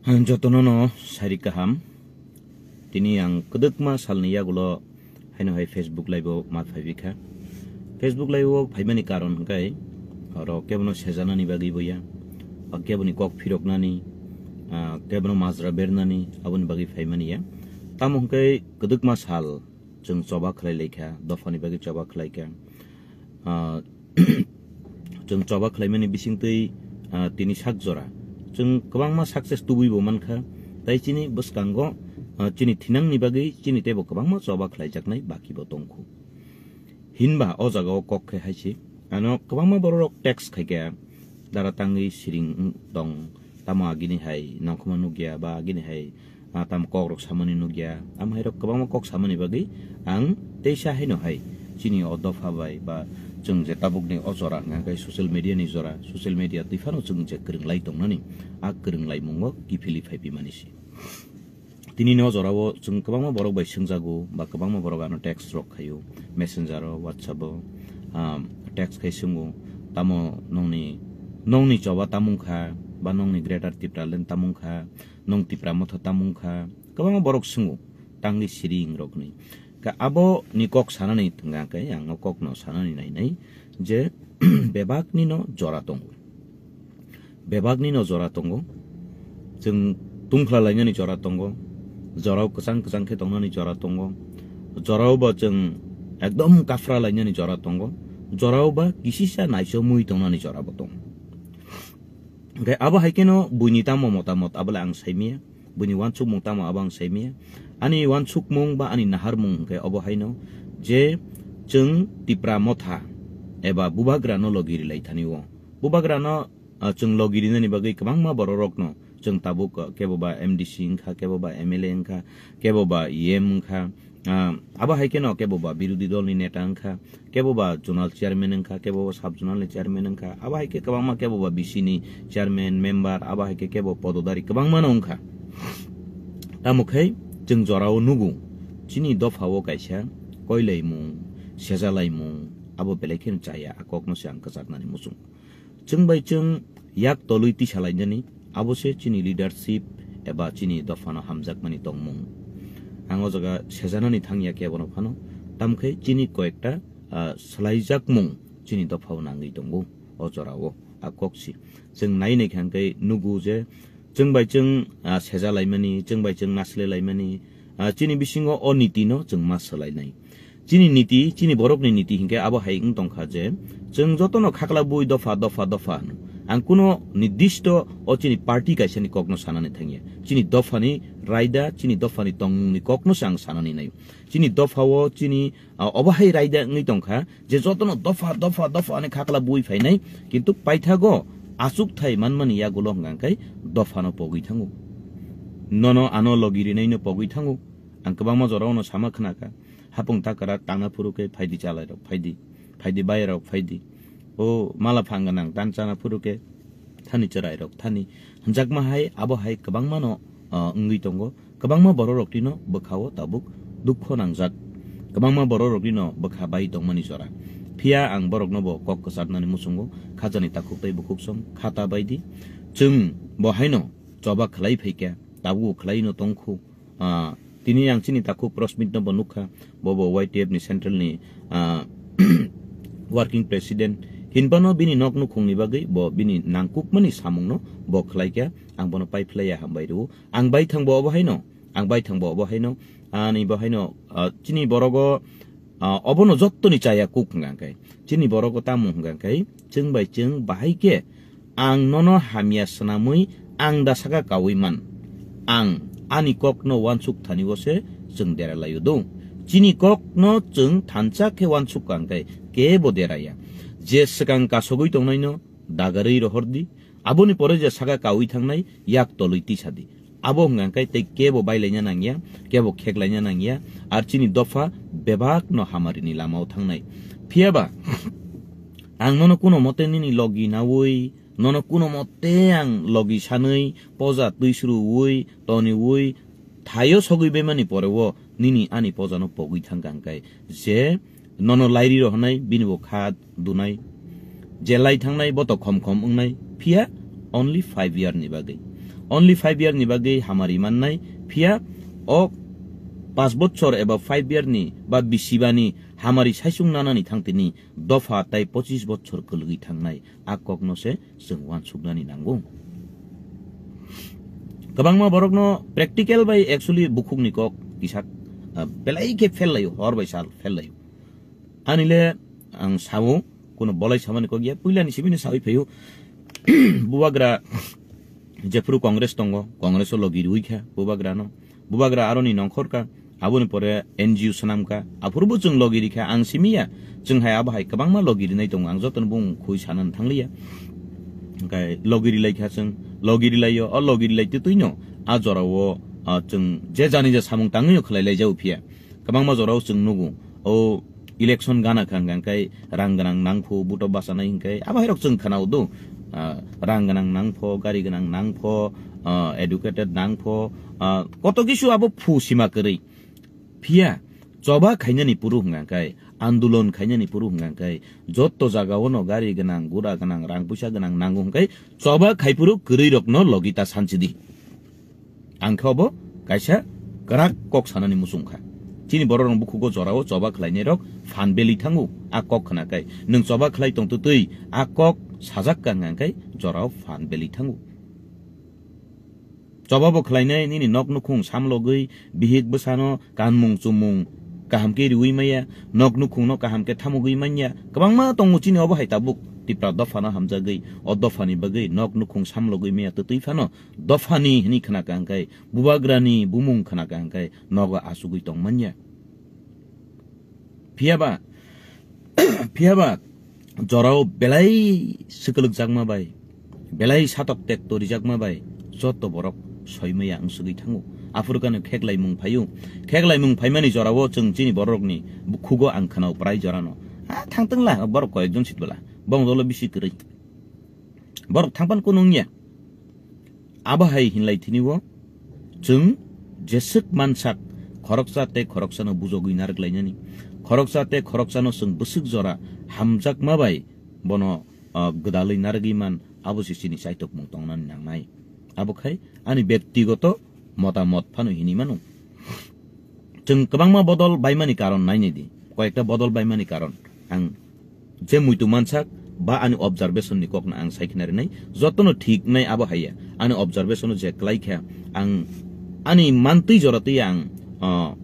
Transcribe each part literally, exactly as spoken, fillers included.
Jotono no sari kaham. Tini ang kwdwkma salni yagulo haino hai Facebook Live o ma phaiwi kha. Facebook Live o phaimani karon hwnkhe oro kebono sejanani bagwi bo ya, ba keboni kok phiroknani, ah, kebono majra bernani aboni bagwi phaimani ya. Tamo hwnkhe kwdwkma sal chwng choba khlai lai kha, dophani bagwi choba khlai kha. Ah, chwng choba khlaimani bisingtwi, ah, tini sak jora chwng kwbangma success tubui bo mankha, tai chini bwskango, ah, chini thinangni bagwi chini teibo kwbangma choba khlaijaknai baki bo tongkhu. Hinba o jaga o kok khe hai se, ano kwbangma borok rok text khai kha, dara tangwi siring tong, tamo agini hai nongkhorma nukya ba agini hai ah, tamo kok rok samani nukya. Amo hai rok kwbangma kok samani bagwi ang teisa haino hai chini o dopha bai ba chwng je tabukni o jora hwnkha khe social media ni jora, social media twi phano chwng je kwrwng lai tongnani, a kwrwng laimungo kiphilwi phaipi mani se. Tini ni o jora o chwng kwbangma borok bai swngjago ba kwbangma borok ano text rok khaio, messenger o, WhatsApp o, ah, text khai swngo, tamo nongni, nongni choba tamung kha ba nongni Greater Tipraland tamung kha, nwng Tipra Motha tamung kha, kwbangma borok swngo, tangwi siring rok hwnwi. Khe abo ni kok sanani thwngya khe ang o kok no sanani nainai je bebak ni no jora tongo. Bebak ni no jora tongo. Chwng tungkhla lainani jora tongo. Jorao kwchang kwchang khe tongnani jora tongo. Jorao bo chwng ekdom kafra lainani jora tongo. Jorao ba kisisa naiso mui tongnani jora bo tongo. Hwnkhe abo hai kheno buini tamo motamot abole ang saimaya, buini uansukmung tamo abo ang saimaya. Ani uansukmung ba ani naharmung hwnkhe obo haino je chwng Tipra Motha eba Bubagrano logi rilai thani o. Bubagrano, ah, chwng logi rinani bagwi kwbangma bororokno chwng tabuk, ah, kebo ba M D C wngkha, kebo ba M L A wngkha, kebo ba E M wngkha, Ah, abo hai kheno kebo ba birodhi dol ni neta wngkha, kebo ba zonal chairman wngkha, kebo ba sub zonal ni chairman wngkha, abo hai khe kwbangma kebo ba B C ni chairman, member, abo hai khe kebo pododari kwbangma no wngkha. Tamo khai chwng jorao nugo, chini dopha o kaisa koilaimung, sejalaimung, abo belai kheno chaya, a kok no se ang kwchaknani muchung. Chwng bai chwng yak tolwi tisalainani, abo se chini leadership eba chini dophano hamjakmani tongmung. Ang o jaga sejanani thangya kebono phano, tamkhe chini koyekta, ah, swlaijakmung chini dophao nangwi tongo o jorao, a kok si. Chwng nai nai kha hwnkhe nugo je chwng bai chwng, ah, sejalaimani, chwng bai chwng naslelaimani, ah, chini bisingo o niti no chwng ma swlainai. Chini niti, chini borokni niti hinkhe abo hai wng tongkha je, chwng jotono khakla bui dopha, dopha, dopha hwno. Ang kuno nirdisto o chini party kaisani kokno sanani thangya. Chini dophani raida, chini dophani tongmungni kokno se ang sanani naio. Chini dophao chini, ah, obo hai raida wngwi tongkha je jotono dopha, dopha, dopha hwnwi khakla bui phainai, kintu paithago achukthai manmani yagulo hwnkha khe dophano pogwi thango. Nono ano logi rinaino pogwi thango. Ang kwbangma jorao no sama khnakha. Hapung takara tangna phuru khe phaidi chalairok phaidi, phaidi bayarok phaidi. O mala phang gwnang tan chana phuru khe thani chwrairok thani. Hwnjakma hai abo hai kwbangma no, ah, wngwi tongo. Kwbangma bororok tino bwkhao tabuk dukho nangjak. Kwbangma bororok tino bwkha bai tongmani jora. Phiya ang borokno bo kok kwchaknani muchungo khajani takhuk tei bukhuk song khata baidi. Chwng bo haino choba khlai phaikha, tabuk khlaino tongkhu. Ah, tini ang chini takhuk Prosmit no bo nukha, bo bo Y T F ni central ni, ah, working president. Hinphano bini nok nukhungni bagwi bo bini nangkukmani samungno bo khlaikha, ang bono pai phlaiya hambai rwo. Ang baithang bo obo haino, ang baithang bo obo haino, ani bo haino, ah, chini borogo, ah, obono jottoni chaya kuk hwnka khe. Chini borogo tamo hwnka khe, chwng bai chwng bahai khe ang nono hamya swnamwi ang da saka kaui man. Ang ani kokno uansuk thani o se chwng dera laio do. Chini kokno chwng thansa khe uansuk ka hwnkhe kebo deraya. Je swkang kasogwi tongnaino dagarwi rohor di. Aboni pore je saka kaui thangnai yak tolwi tisa di. Abo hwnka khe tei kebo bailaina nangya, kebo kheklaina nangya, ar chini dopha bebak no hamarini lamao thangnai. Phiyaba ang nono kuno mote nini logi naui, nono kuno mote ang logi sanwi, poja twi sruui, toniui, thaio sogwi bemani pore o nini ani pojano pogwi thangkha hwnkhe je nono lairi rohornai bini bo kha dunai, je lai thangnai bo to khom khom wngnai, phiya Only five year ni bagwi. Only five year ni bagwi hamari mannai, phiya o paanch bochor eba five year ni ba bisibani hamari saisung nanani thangtini dopha tai pochis bochor kwlwgwi thangnai, a kokno se chwng uansuknani nango. Kwbangma borokno practical bai actually bukhukni kok kisa, ah, belai khe fail laio, hor bai sal fail laio. Ani le ang sao, kuno bolai samani kok ya, puilani simi no sawi phaio. Bubagra jephuru Congress tongo, Congress o logi rwi kha bubagra no. Bubagra aroni nongkhor ka, aboni pore N G O swnam ka, aphuru bo chwng logi ri kha, ang simi ya. Chwng hai abo hai kwbangma logi rinai tongo, ang jotono bung khui sanani thangliya. Hwnkhe logi ri lai kha chwng, logi ri laio, o logi ri lai twtwi no a jora o, ah, chwng je jani je samung tangwi no khlai lai jao phiya. Kwbangma jorao chwng nugo, o election gana kha hwnkha khe rang gwnang nangphu, buto bachanai hwnkhe abo hairok chwng khwnao do. Ah, rang gwnang nangpho, gari gwnang nangpho, ah, educated nangpho, ah, koto kisu abo phu sima kwrwi. Phiya choba khainani puru hwnkha khe, andolon khainani puru hwnkha khe, jotto jagao no gari gwnang, gura gwnang, rang puisa gwnang nango hwnkhe choba khai puru kwrwi rokno logi ta sanchidi. Ang khe obo kaisa kwrak kok sanani muchung kha. Chini borok rok bukhugo jorao choba khlainai rok phan beli thango, a kok khna kai. Nwng choba khlai tong twtwi a kok sajak ka hwnkha khe jorao phan beli thango. Choba bo khlainai nini nok nukhung samlogwi bihik bwsano kanmung chumung kaham khe riwi manya, nok nukhungno kaham khe thamugwi manya. Kwbangma tongo chini obo hai tabuk Tipra dophano hamjagwi, o dophani bagwi nok nukhung samlogwi manya twtwi phano dophani hwnwi khna ka hwnkhe, bubagrani bumung khna ka hwnkhe nogo achugwi tong manya. Phiyaba, phiyaba jorao belai swkwlwkjakma bai, belai satok tekto rijakma bai joto borok soimaya wngsugwi thango. Aphuru kano kheklaimung phaio. Kheklaimung phaimani jorao chwng chini bororokni bukhugo ang khwnao prai jorano. A thangtwngla borok koyekjon sitbwla. Bong dolo bisi kwrwi. Borok thangpan kunu wngya. Abo hai hinlai thini o chwng jeswk mansak khoroksa tei khoroksano bujogwi narwk lainani. Khoroksa tei khoroksano chwng bwswk jora hamjakma bai bono, ah, gwdalwi narwgwi man, abo se chini chaitokmung tongnani nangnai. Abo khai ani bektigoto motamot phano hinwi mano. Chwng kwbangma bodol baimani karon nainai di. Koyekta bodol baimani karon ang je muitu mansak ba ani observation ni kokno ang sai khna rinai, jotono thik nai abo haiya. Ani observation o je klai kha, ang ani mantwi jora twi ang, ah,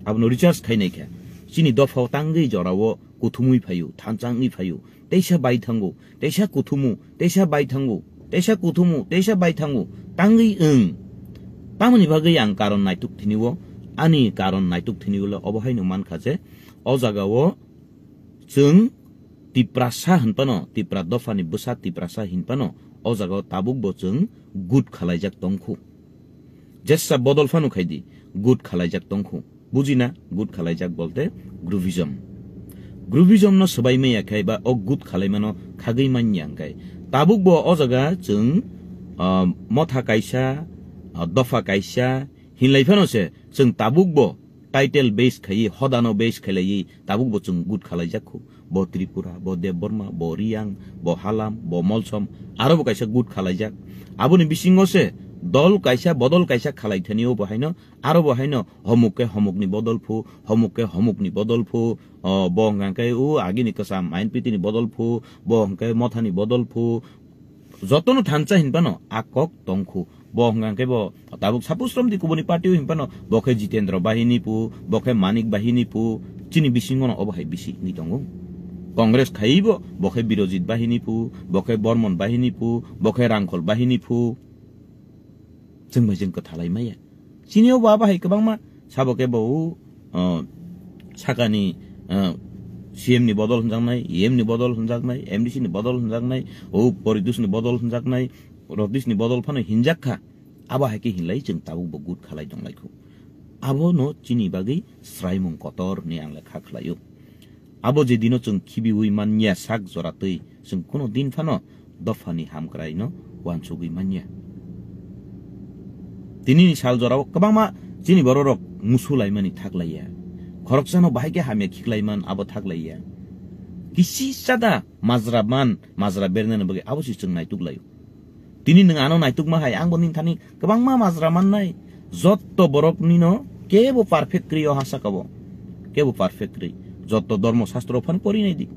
abono research khai nai kha. Chini dophao tangwi jorao kuthumwi phaio, thansa wngwi phaio, teisa bai thango, teisa kuthumu, teisa bai thango, teisa kuthumu, teisa bai thango, tangwi wng. Tamoni bagwi ang karon naituk thini o, ani karon naituk thini o le obo haino mankha je, o jaga o chwng Tiprasa hinphano, Tipra dophani bwsa Tiprasa hinphano, o jaga o tabuk bo chwng good khalaijak tongkhu. Jesa bodol phano khaidi, good khalaijak tongkhu. Bujina, good khalaijak bolte groupism. Groupism no swbai maya khai ba o good khalaimano khagwi manya hwnkhe. Tabuk bo o jaga chwng, ah, motha kaisa, ah, dopha kaisa hinlai phano se chwng tabuk bo title base khaiwi, hodano base khailaiwi tabuk bo chwng good khalaijak khu. Bo Tripura, bo Debbarma, bo Riyang, bo Halam, bo Molsom, aro bo kaisa good khalaijak. Aboni bisingo se dol kaisa, bodol kaisa khalai thani o bo haino, aro bo haino homuk khe homukni bodol phu, homuk khe homukni bodol phu, o, bo hwnkha khe o agini kwcham I N P T ni bodol phu, bo hwnkhe mothani bodol phu, jotono thansa hinphano a kok tongkhu. Bo hwnkha khe bo tabuk suppose romdi kubuni party o hinphano bo khe Jitendra Bahini phu, bo khe Manik Bahini phu, chini bisingono obo hai bisi wngwi tongo. Congress khaibo bo khe Birojit Bahini phu, bo khe Bormon Bahini phu, bo khe Rangkhol Bahini phu. Chwng bai chwng kwthalai maya. Chini o ba bahai kwbangma sabo khe bo, uh, sakani, uh, C M ni bodol hwnjaknai, E M ni bodol hwnjaknai, M D C ni bodol hwnjaknai, o Poridosh ni bodol hwnjaknai, Rodish ni bodol phano hinjak kha. Abo hai khe hinlai chwng tabuk bo good khalai tong lai kho. Abo no chini bagwi sraimung kotor hwnwi ang le kha khlai o. Abo je dino chwng khibiwi manya sak jora twi, chwng kuno din phano dophani hamkraino uansugwi manya. Tinini sal jorao kwbangma chini bororok musu laimani thak laiya. Khoroksano bahai khe hamya khiklai man abo thak laiya. Kisi sada majra man, majra bernani bagwi abo se chwng naituk laio. Tini nwng ano naitukma hai, angbo nini thani kwbangma majra mannai. Jotto borok nino kebo perfect kwrwi o ha saka o. Kebo perfect kwrwi. Jotto dormo sastro phano pori nai di.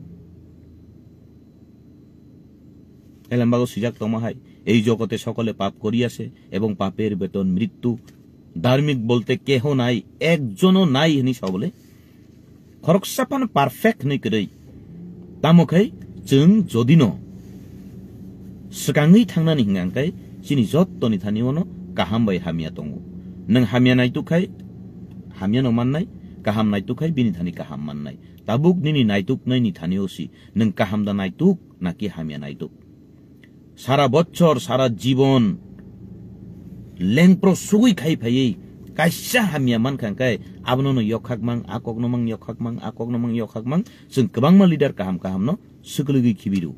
Elembago swijak tongma hai, "এই জগতে সকলে পাপ করিয়াছে এবং পাপের বেতন মৃত্যু। ধার্মিক বলতে কেহ নাই, একজনও নাই" hwnwi sa bole. Khoroksa phano perfect hwnwi kwrwi. Tamo khai chwng jodi no swkangwi thangnani hwnka hwnkhe chini jottoni thani ono kaham bai hamya tongo. Nwng hamya naituk khai hamya no mannai, kaham naituk khai bini thani kaham mannai. Tabuk nini naituknaini thani o si nwng kaham da naituk naki hamya naituk. Sara bochor, sara jibon lengpro sugui khai phaiwi kaisa hamya mankha hwnkhe abono no yokhak mang, a kokno mang yokhak mang, a kokno mang yokhak mang, chwng kwbangma leader kaham kaham no swkligwi khibiru.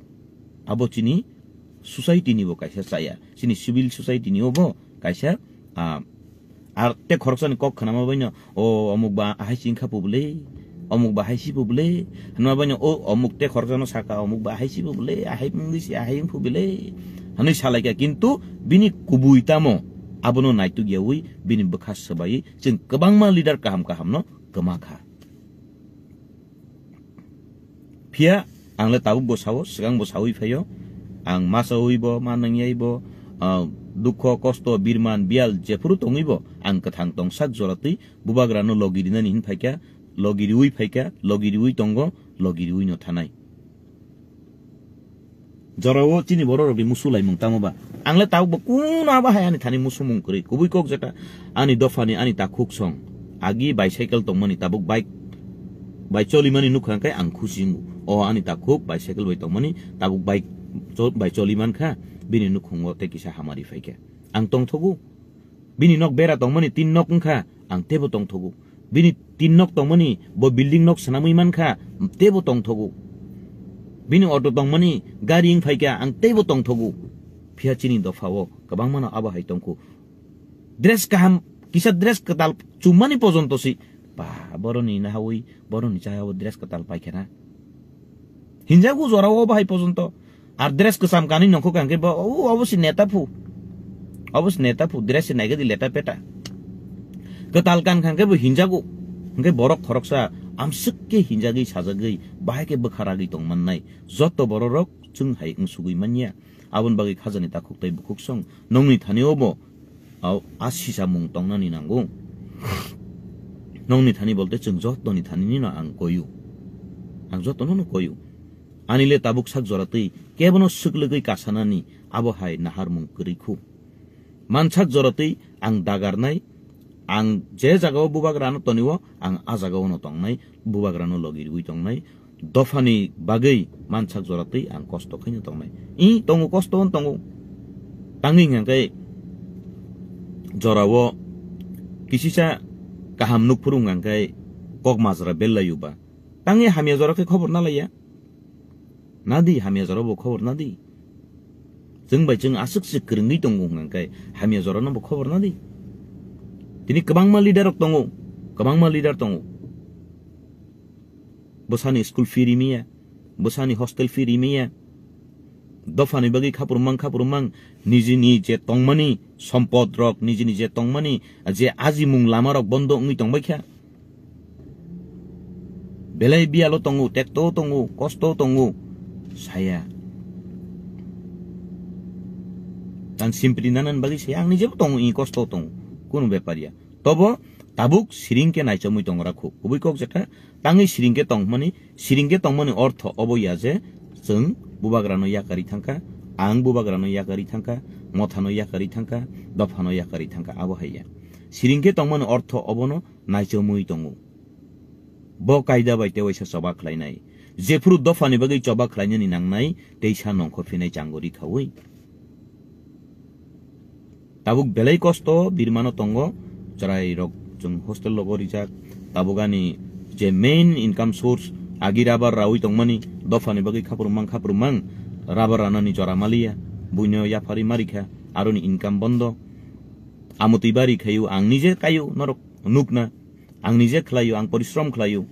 Abo chini society ni bo kaisa chaya, chini civil society ni o bo kaisa, ah, Ar te khoroksani kok khnama baino, "O omuk ba ahai si wngkha publi, omuk ba hai si publi," hwnma baino, "O omuk te khoroksano saka, omuk ba ahai si publi, ahai wngwi si ahai wng publi," hwnwi salaikha, kintu bini kubui tamo abono naituk yaui bini bwkha swbai chwng kwbangma leader kaham kaham no kwma kha. Phiya ang le tabuk bo sao, swkang bo saui phaio. Ang ma saui bo, ma nangyai bo, ah, dukho, kosto, birman, biyal jephuru tongwi bo ang kwthang tongsak jora twi bubagrano logi rinani hin phaikha, logi riui phaikha, logi riui tongo, logi riui no thanai. Jorao chini bororokni musu laimung tamo ba? Ang le tabuk bo kuno abo hai ani thani musumung kwrwi. Kubui kok jeta ani dophani ani takhuk song. Agi bicycle tongmani tabuk bike bai cholimani nukha hwnkhe ang khusi wngo. O ani takhuk bicycle bai tongmani tabuk bike cho-, bai cholimankha bini nukhungo tei kisa hamari phaikha. Ang tongthogo. Bini nok bera tongmani tin nok wngkha, ang teibo tongthogo. Bini tin nok tongmani bo building nok swnamwi mankha, teibo tongthogo. Bini auto tongmani gari wng phaikha, ang teibo tongthogo. Phiya chini dophao kwbangmano abo hai tongkhu. Dress kaham, kisa dress kwtal chummani pojonto si, ba, boroni nahawi, boroni chayao dress kwtal paikha na. Hinjago jorao bahai pojonto. Ar dress kwcham kanwi nongkho kangkhe bo, "O, obo si neta phu. Obo si neta phu, dress se naigadi leta peta." Kwtal kan kangkhe bo hinjago. Hwnkhe borok khoroksa amswk khe hinjagwi sajagwi bahai khe bwkha ragwi tongmannai. Joto bororok chwng hai wngsugwi manya. Aboni bagwi khajani takhuk tei bukhuk song nongni thani obo, au, a sisamung tongnani nango. Nongni thani bolte chwng jotoni thanini no ang koyu. Ang jotono no koyu. Ani le tabuk sak jora twi kebono swklwgwi kasanani abo hai naharmung kwrwi khu. Mansak jora twi ang dagarnai, ang je jagao bubagrano tonio, ang a jagao no tongnai, bubagrano logi riui tongnai. Dophani bagwi mansak jora twi ang kosto khaino tongnai. I tongo, kosto on tongo. Tangwi hwnkhe jorao kisisa kaham nukphuru hwnkhe kok majra bellaiuba. Tangwi hamya jora khe khobor nalaiya. Nadi hamya jora bo khobor nadi. Chwng bai chwng aswk se kwrwngwi tongo hwnkhe hamya jora no bo khobor nadi. Tini kwbangma leader rok tongo, kwbangma leader tongo. Bwsani school fee rimiya, bwsani hostel fee rimiya. Dophani bagwi khapurumang, khapurumang, nijini je tongmani sompod rok, nijini je tongmani je ajimung lama rok bondo wngwi tongbaikha. Belai biyalo tongo, tekto tongo, kosto tongo, saya. Ang simpli nanan bagwi saya, ang nijebo tongo, i kosto tongo, kunu bepar ya. Tobo tabuk siring khe naichomwi tongra khu. Kubui kok jeta, tangwi siring khe tongmani, siring khe tongmani ortho obo ya je, chwng bubagrano yakarwi thangkha, ang bubagrano yakarwi thangkha, mothano yakarwi thangkha, dophano yakarwi thangkha, abo hai ya. Siring khe tongmani ortho obono naichomwi tongo. Bo kaida bai tewaisa choba khlainai. Jephuru dophani bagwi choba khlainani nangnai, teisa nongkhor phinai chango ri khaui. Tabuk belai kosto birmano tongo, chwrai rok chwng hostel logo rijak. Tabuk ani je main income source, agi rubber raui tongmani, dophani bagwi khapurumang khapurumang, rubber ranani jora maliya, buino yapharwi marikha, aroni income bondo. Amotwi bari khayu, ang nije kayu, norok nukna. Ang nije khlaio, ang porishrom khlaio.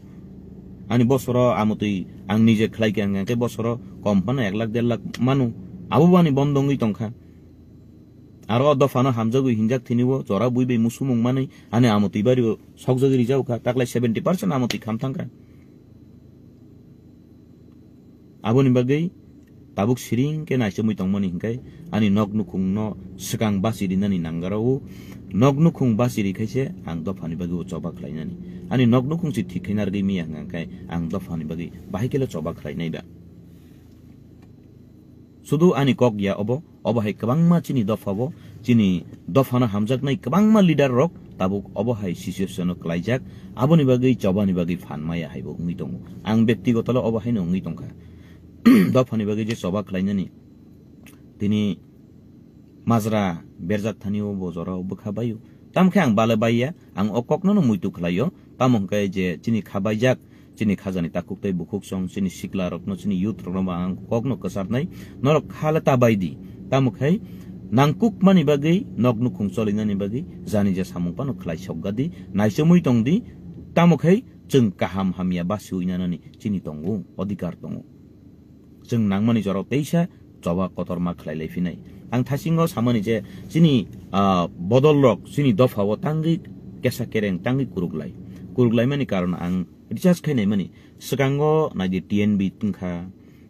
Ani bosoro amotwi ang nije khlai khe, ang khe bosoro kom phano ek lakh, der lakh manu. Abo bo ani bondo wngwi tongkha. Aro o dophano hamjagwi hinjak thini o jora bui bai musumung manwi ani amotwi bario sokjagwi rijao kha, taklai seventy percent amotwi kham thang kha. Aboni bagwi tabuk siring khe naichomwi tongmani hinkhe ani nok nukhungno swkang bachi rinani nangarao, nok nukhung bachi ri khaise ang dophani bagwi o choba khlainani. Ani nok nukhung se thik khe narwgwi miya hwnkhe ang dophani bagwi bahai khelo choba khlainai ba. Sudu ani kok ya obo, obo hai kwbangma chini dopha bo, chini dophano hamjaknai kwbangma leader rok tabuk obo hai situation o klaijak, aboni bagwi chobani bagwi phan maya hai bo wngwi tongo. Ang bektigoto le obo haino wngwi tongkha. Dophani bagwi je choba khlainani tini majra berjak thani o bo jora o bwkha baio. Tamkhe ang bale baiya, ang o kokno no muitu khlaio. Tamo hwnkhe je chini kha baijak, chini khajani takhuk tei bukhuk song, chini sikla rokno, chini youth rokno bo ang kokno kwcharnai, norok kha le ta bai di. Tamo khai nangkukmani bagwi, nok nukhung cholinani bagwi, jani ja samung phano khlai sokga di, naichomwi tong di. Tamo khai chwng kaham hamya basiwi nanani chini tongo, odhikar tongo. Chwng nangmani jorao teisa choba kotorma khlai lai phinai. Ang thasingo samani je chini, ah, bodol rok chini dopha o tangwi kesa kereng tangwi kuruklai. Kuruklaimani karon ang recharge khai naimani. Swkango naidi T N B wngkha,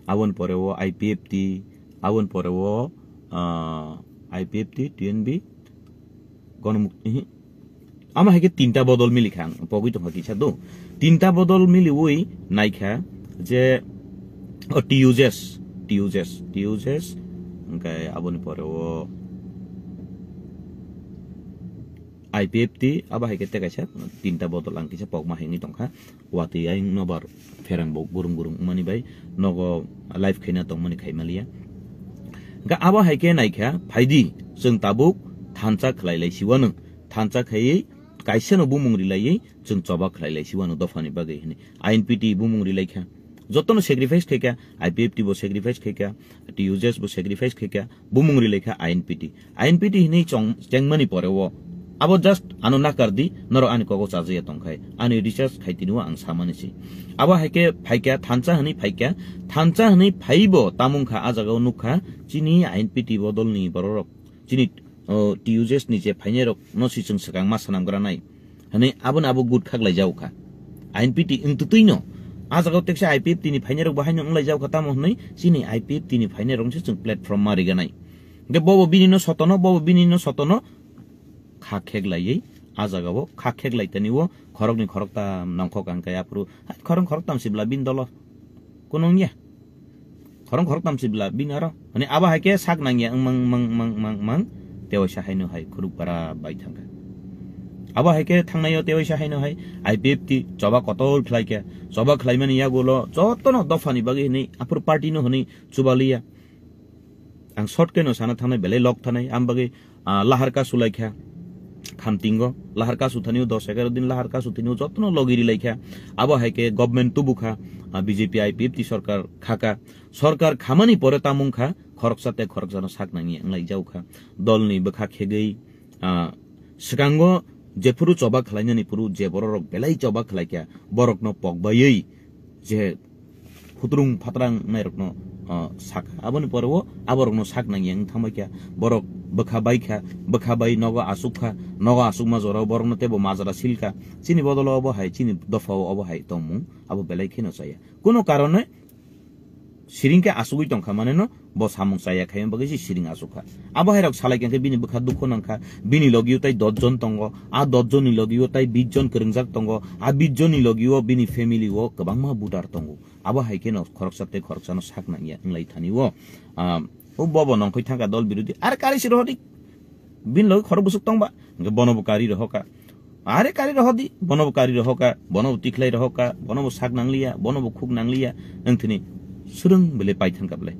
aboni pore o I P F T, aboni pore o, ah, I P F T, T N B, Gonomuk-, ihi. Ama hai khe tinta bodol mili kha ang, pogwi tongkha kisa do. Tinta bodol miliwi naikha je, o, T U J S, T U J S, T U J S, hwnkhe aboni pore o I P F T, abo hai khe tei kaisa tinta bodol ang kisa pokma hengwi tongkha. Watwi ayang nobar pherang bo gurung gurung wngmani bai nogo live khaina tongmani khaimaliya. Hwnkhe abo hai khe naikha, phaidi chwng tabuk thansa khlai lai siwano, thansa khaiwi kaisano bumung rilaiwi chwng choba khlai lai siwano dophani bagwi hwnwi I N P T bumung rilaikha. Jotono sacrifice khaikha, I P F T bo sacrifice khaikha, T U J S bo sacrifice khaikha, bumung rilaikha I N P T. I N P T hinwi chong-, chengmani pore o abo just ano nakar di, norok ani kogo chajaya tongkhai, ani research khai tini o ang samani se. Abo hai khe phaikha, thansa hinwi phaikha, thansa hinwi phaibo tamung kha, a jaga o nukha, chini I N P T bodolni bororok, chini, o, T U J S ni je phainai rok no si chwng swkang ma swnam gra nai. Hwnwi abono abo good khaklai jago kha. I N P T wng twtwi no. A jaga o teksa I P F T ni phainai rok bo haino wng lai jago kha, tamo hwnwi chini I P F T ni phainai rok se chwng platform ma riga nai. Hwnkhe bobo bini no sotono, bobo bini no sotono kha khek laiwi a jaga o kha khek lai tani o khoroknwi khoroktam nongkhok ang khe aphuru hai khorok khoroktam sibla bini dolo. Kunung ya. Khorong khoroktam sibla bini aro. Mane abo hai khe sak nangya wng mang, mang, mang, mang, mang. Tewaisa haino hai khuruk bara bai thangkha. Abo hai khe thangnaio tewaisa haino hai I P F T choba kotor khlai khe. Choba khlaimani yagulo jotono dophani bagwi hinwi aphuru party no hinwi chubaliya. Ang short khe no sana thangnai belai lok thanai. Am bagwi ah, lahar kasu laikha. Khamtingo lahar kasu thani o dos egaro din lahar kasu thani o jotono logi ri laikha. Abo hai khe government tubukha, ah, B J P I P F T sorkar khaka. Sorkar khamani pore tamung kha khoroksa tei khoroksano sak nangya wng lai jago kha. Dolni bwkha khegwi, ah, swkango jephuru choba khlainani phuru je bororok belai choba khlaikha borokno pokbaiwi je phutrung phatrang nairokno, ah, sak. Aboni pore o aborokno sak nangya wng thangbai kha. Borok bwkha bai kha, bwkha bai nogo asuk kha, nogo asukma jorao borokno teibo majra sil kha. Chini bodolo obo hai, chini dophao obo hai tongmung abo belai kheno chaya. Kuno karone siring khe asugwi tongkha mane no bo samung chaya khaima bagwi se siring asuk kha. Abo hai rok salai khe bini bwkha dukho nang kha, bini logio tai dos jon tongo, a dos jonni logio tai bis jon kwrwngjak tongo, a bis jonni logio bini family o kwbangma voter tongo. Abo hai kheno khoroksa tei khoroksano sak nangya wng lai thani o. Ah, o bobo nongkhoi thangkha dol birodhi. Are kari se rohordi. Bini logi khorok bwswk tongba. Hwnkhe bono bo kari rohorkha. Are kari rohordi. Bono bo kari rohorkha. Bono bo tikhlai rohorkha. Bono bo sak nangliya. Bono bo khuk nangliya. Wng thini swrwng belai pai thangkha belai.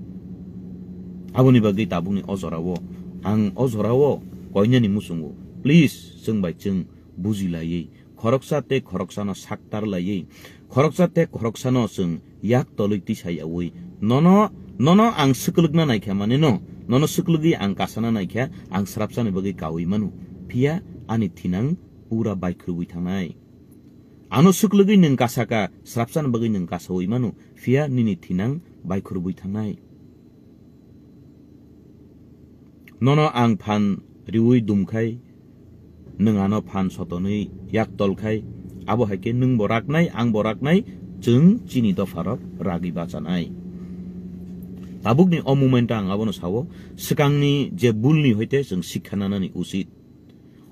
Aboni bagwi tabukni o jorao ang o jorao koinani muchungo. Please, chwng bai chwng buji laiwi khoroksa tei khoroksano saktar laiwi, khoroksa tei khoroksano chwng yak tolwi tisa yaui. Nono, nono ang swkwlwkna naikha maneno, nono swkwlwgwi ang kasana naikha, ang srapsani bagwi kaui mano. Phiya ani thinang pura baikhurubwi thangnai. Ano swkwlwgwi nwng kasaka, srapsani bagwi nwng kasaui mano, phiya nini thinang baikhurubwi thangnai. Nono ang phan riwi dumkhai, nwng ano phan sotonwi yak tolkhai, abo hai khe nwng bo raknai, ang bo raknai, chwng chini dopharok ragwi bachanai. Tabukni o moment ang abono sao, swkangni je bulni hoite chwng sikha nanani usit.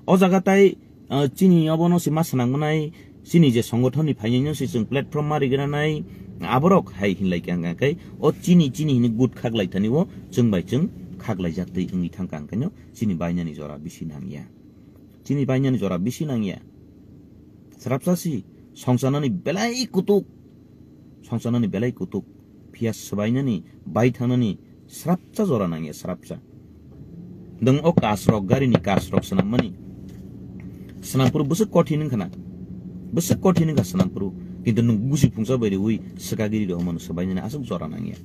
O jaga tai, ah, chini obono se ma swnang manai, chini je songothonni phainai no se chwng platform ma rigranai, aborok hai hinlai khe ang khe, o chini, chini hini good khaklai thani o chwng bai chwng khaklai jak twi wngwi thang kha, ang khe no chini bainani jora bisi nang ya. Chini bainani jora bisi nang ya. Srapsa si, songchanani belai kutuk. Songchanani belai kutuk. Phiya swbainani, bai thangnani, srapsa jora nang ya, srapsa. Nwng o kasrok, garini kasrok swnammani. Swnampuru bwswk kothin wngkha na. Bwswk kothin wngkha swnampuru. Kintu nwng gusi phungsa bai riwi swkagiri rw mano swbainani aswk jora nang ya.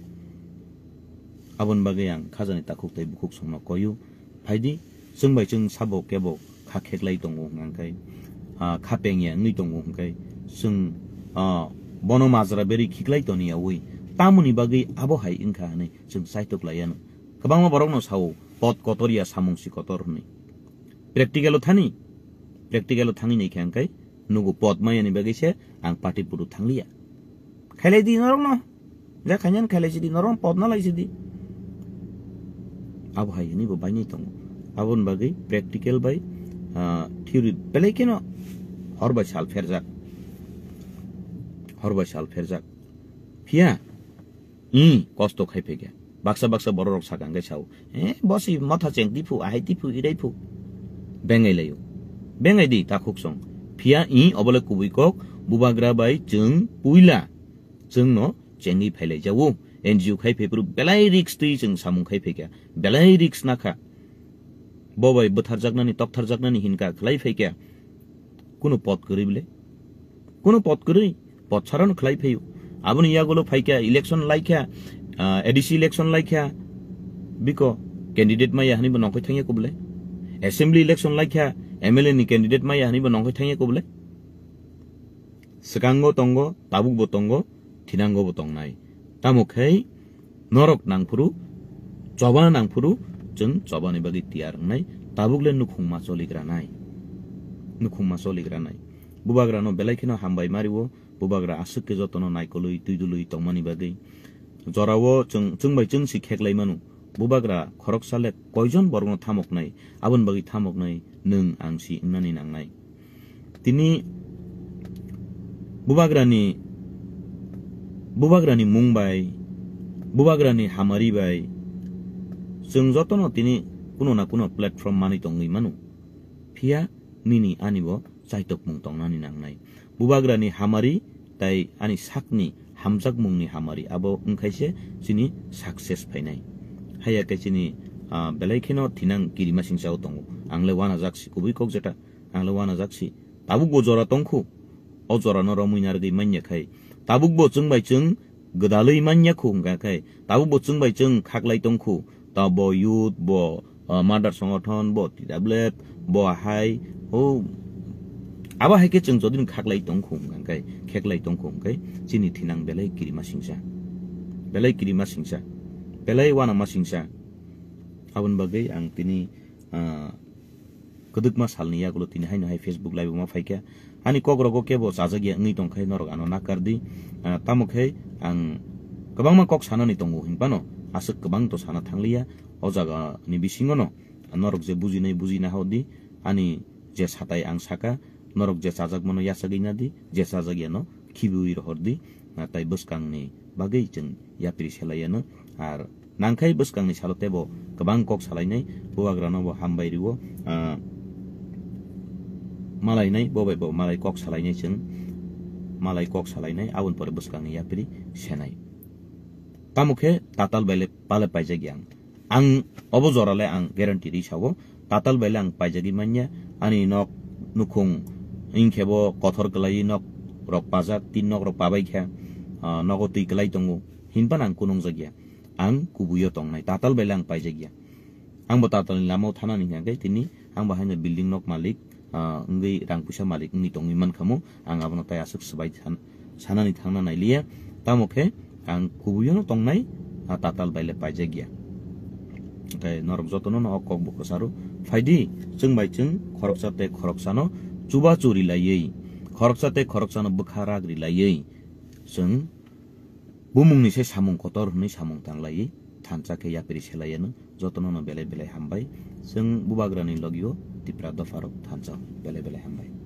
Aboni bagwi ang khajani takhuk tei bukhuk songno koyu. Phaidi, chwng bai chwng sabo kebo kha kheklai tongo hwnkha khe, ah, kha pengya wngwi tongo hwnkha khe, chwng, ah, bono majra berwi khiklai toni yaui. Tamoni bagwi abo hai wngkha hwnwi chwng chaitok lai yano. Kwbangma borokno sao, "Pot kotor ya, samung si kotor," hwnwi. Practical-o thani, practical-o thangwi naikha hwnkha khe, nugo pot mayani bagwi se ang party puru thangliya. Khailai di norokno. Ja khainani khailai sidi, norok potna lai sidi. Abo hai hwnwi bo bainai tongo. Aboni bagwi practical bai, ah, theory belai kheno hor bai sal pherjak. Hor bai sal pherjak. Phiya, i kosto khai phaikha. Baksa baksa bororok sakang khe sao, "Eh, bo si motha cheng tiphu, ahai tiphu, irai phu." Bengai laio. Bengai di, takhuk song. Phiya i obole kubui kok, bubagra bai chwng puila. Chwngno chengwi phailai jago. N G O khai phaiphuru belai risk twi chwng samung khai phaikha. Belai risk nakha. Bo bai bwtharjaknani, toktharjaknani hinka khlai phaikha. Kuno pot kwrwi bile? Kuno pot kwrwi? Pot sarano khlai phaio. Aboni yagulo phaikha, election laikha, ah, A D C election laikha. Biko candidate maya hwnwi bo nongkhoi thangya kubule? Assembly election laikha, M L A ni candidate maya hwnwi bo nongkhoi thangya kubule? Swkango tongo, tabukbo tongo, thinangobo tongnai. Tamo khe norok nangphuru, choba nangphuru, chwng chobani bagwi tiyar wngnai, tabukle nukhungma choligranai. Nukhungma choligranai. Bubagrano belai kheno hambai mario, bubagra aswk khe jotono naikolwi, twidulwi tongmani bagwi. Jorao chwng, chwng bai chwng si kheklai mano. Bubagra khoroksa le koijon borokno thamoknai, aboni bagwi thamoknai nwng ang si wngnani nangnai. Tini bubagrani, bubagrani mung bai, bubagrani hamari bai, chwng jotono tini kuno na kuno platform manwi tongwi mano. Phiya nini ani bo chaitokmung tongnani nangnai. Bubagrani hamari tai ani sakni hamjakmungni hamari abo wngkhaise chini success phainai. Haiya khe chini, ah, belai kheno thinang kirimasingchao tongo. Ang le uanajak si kubui kok jeta, ang le uanajak si. Tabukbo jora tongkhu. O jorano romwi narwgwi manya khai. Tabukbo chwng bai chwng gwdalwi manya khu hwnkha khe. Tabukbo chwng bai chwng khaklai tongkhu. Ta bo youth, bo ah, mother songothon, bo T W F, bo hai, o, abo hai khe chwng jodi khaklai tongkhu hwnkhe, kheklai tongkhu hwnkhe, chini thinang belai kirima singsa, belai kirima singsa, belai uanama singsa. Aboni bagwi ang tini, ah, kwdwkma salni yagulo tini haino hai Facebook live-o ma phaikha. Ani kok rogo kebo chajakya wngwi tongkhe norok ano nakar di. Ah, tamo khe ang kwbangma kok sanani tongo hinphano aswk kwbang to sana thangliya. O jaga ni bisingo no norok je bujinai bujina hor di, ani je satai ang saka, norok je chajakmano yachagwi na di, je chajakya no khibiwi rohor di, ah, tai bwskang ni bagwi chwng yapri selai ano. Ar nangkhai bwskangni salo teibo kwbang kok salainai, bubagrano bo hambai rwo, ah, malainai, bo bai bo malai kok salainai chwng, malai kok salainai, aboni pore bwskangni yapri senai. Tamo khe tatal bai le pale paijak yang. Ang obo jora le ang guarantee ri sao, tatal bai le ang paijagwi manya, ani nok nukhung wngkhe bo kothor kwlaiwi nok rok pajak, tin nok rok pabai khe, ah, nogo twi kwlai tongo, hinphano ang kunungjak ya. Ang kubuio tongnai, tatal bai le ang paijak ya. Ang bo tatal ni lama o thana ni hwnkhe tini ang bo haino building nok malik, ah, wngwi rang puisa malik wngwi tongwi mankha mo, ang abono tai aswk swbai san-, sanani thangna nailiya. Tamo khe ang kubuio no tongnai, ah, tatal bai le paijak ya. Tei norok jotono no o kok bo kwcharo Phaidi, chwng bai chwng khoroksa tei khoroksano chubachu rilaiwi, khoroksa tei khoroksano bwkha rak rilaiwi, chwng bumungni se samung kotor hwnwi samung tanglaiwi thansa khe yapri selaiano jotono no belai belai hambai. Chwng bubagrani logio Tipra dopharok thansa belai belai hambai.